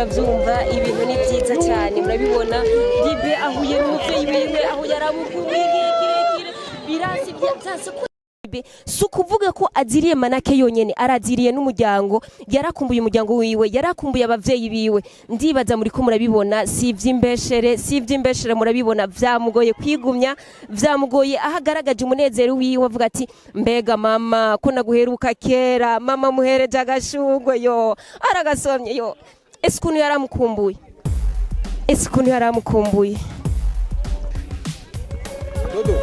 Murabyumva, ibintu ni byiza cyane. Murabibona, Dibe ahuye n'umubyeyi wiwe aho yaramukumbuye igihe kirekire. Birasi byanse ko si ukuvuga ko aziriye Manake yonyene, araziriye n'umuryango. Yarakumbuye umuryango wiwe, yarakumbuye abavyeyi biwe. Ndibaza muri ko murabibona, si ivy'imbeshere, si ivy'imbeshere. Murabibona, vyamugoye kwigumya, vyamugoye aho agaragaje umunezero wiwe, avuga ati: "Mbega mama, ko naguheruka kera?" Mama muhereje agashugwe, yo aragasomye. Yo, ese ukuntu yaramukumbuye, ese ukuntu yaramukumbuye! Dodo.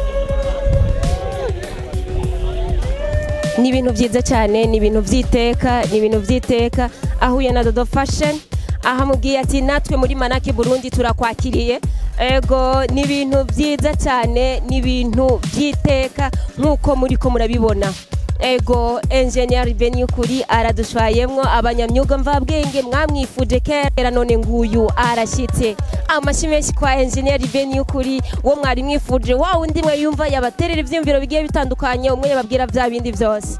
Ni ibintu byiza cyane, ni ibintu by'iteka, ni ibintu by'iteka. Ahuye na Dodo Fashion, aho amubwiye ati: "Natwe muri Manake Burundi turakwakiriye." Ego, ni ibintu byiza cyane, ni ibintu by'iteka nk'uko muri ko murabibona. Ego, Engineer Benyukuri aradushwayemwo. Abanyamyuga mvabwenge mwamwifuje kera, none nguyu arashyitse. Amashyi menshi kwa Engineer Benyukuri, wo mwari mwifuje, wa wundi mwe yumva yabaterera ivyiyumviro bigiye bitandukanye, umwe yababwira vya bindi vyose.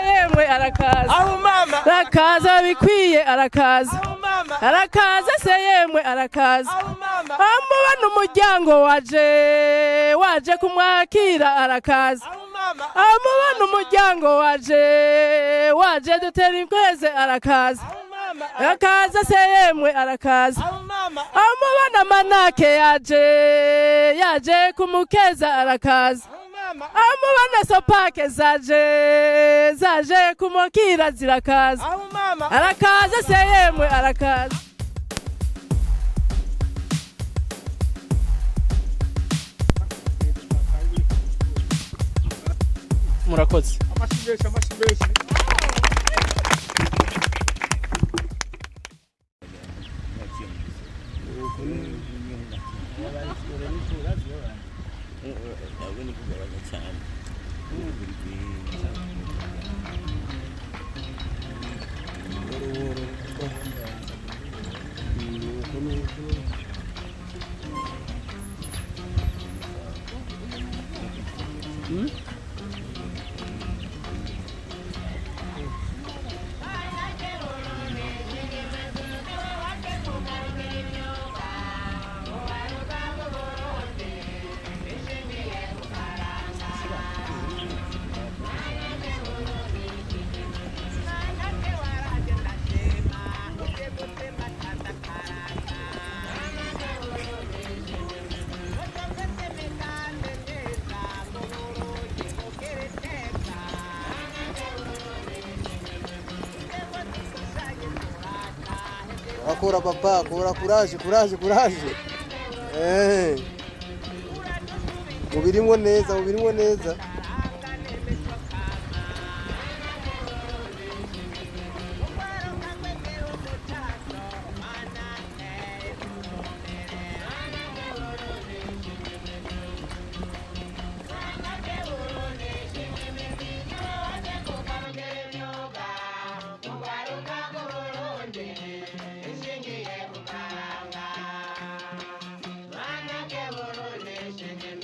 Yemwe arakaza. Aho mama. Arakaza bikwiye, arakaza. Aho mama. Arakaza se yemwe, arakaza. Aho mama. Amubona umuryango waje, waje kumwakira, arakaza. Aho mama. Amubona umuryango waje, waje dutera imkweze, arakaza. Aho mama. Arakaza se yemwe, arakaza. Aho mama. Amubona Manake yaje, yaje kumukeza, arakaza. Aho mama. Amubona sopake zaje, zaje kumukira, zirakaza. Aho mama. Arakaza se yemwe, arakaza. Murakoze. Amashyi menshi, amashyi menshi. Akora papa, akora, kuraje, kuraje, kuraje. Eh. Mubirimwo neza, mubirimwo neza.